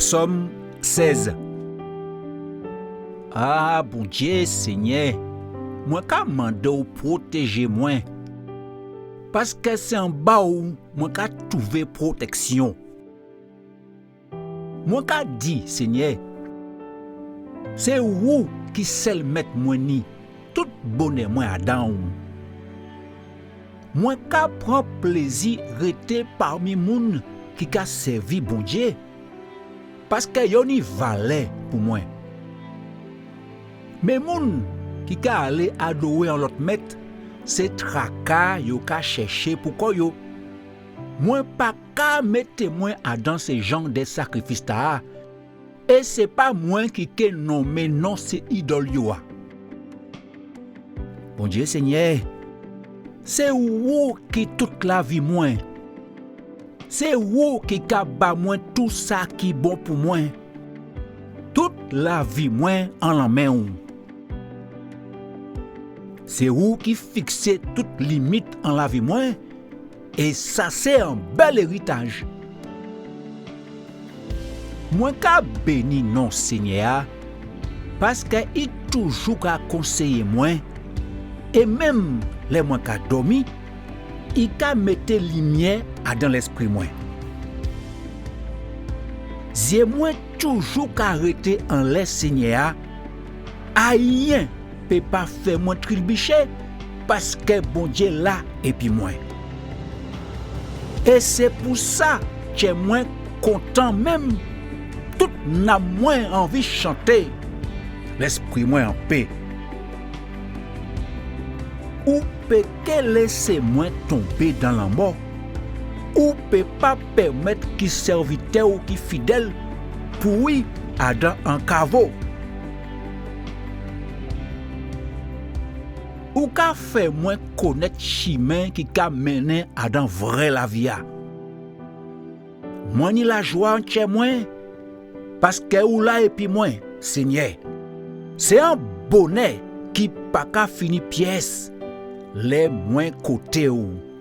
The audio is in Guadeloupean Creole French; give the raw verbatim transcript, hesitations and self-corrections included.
Sòm sèz. A Bondié, Senyè, mwen ka mandé'w pwotéjé mwen, paskè sé anba'w mwen ka twouvé pwotèksion. Mwen ka di, Senyè, sé ou ki sèl mèt mwen ni tout bonè mwen adan ou. Mwen ka pran plézi rété pami moun ki ka sèvi Bondié, paskè yo ni valè pou mwen. Men moun ki ka alé adowé an lòt mèt, sé traka yo ka chèché pou kò yo. Mwen pa ka mété mwen adan sé jan dè sakrifis-tala, é sé pa mwen ki ké nonmen non sé idòl yo a. Bondié Senyè, sé ou ki tout lavi mwen. Sé ou ki ka ba mwen tou sa ki bon pou mwen. Tout lavi mwen an lanmen ou. Sé ou ki fiksé tout limit an lavi mwen, é sa sé an bèl éritaj. Mwen ka béni non Senyè a, paskè i toujou ka konséyé mwen, é menm lè mwen ka dòmi, i ka mété limiè adan lèspri mwen. Zié mwen toujou ka rété anlè Senyè a, ayen pé pa fè mwen tribiché, paskè Bondié la épi mwen. É sé pou sa tjè mwen kontan menm, tout nanm mwen anvi chanté, lèspri mwen an pé. Ou pé ké lésé mwen tonbé dan lanmò. Ou pé pa pèmèt ki sèvitè'w ki fidèl pouri adan an kavo. Ou ka fè mwen konnèt chimen ki ka mennen adan vré lavi a. Mwen ni lajwa an tjè mwen, paskè ou la épi mwen, Senyè. Sé an bonè ki pa ka fini pies lè mwen koté'w.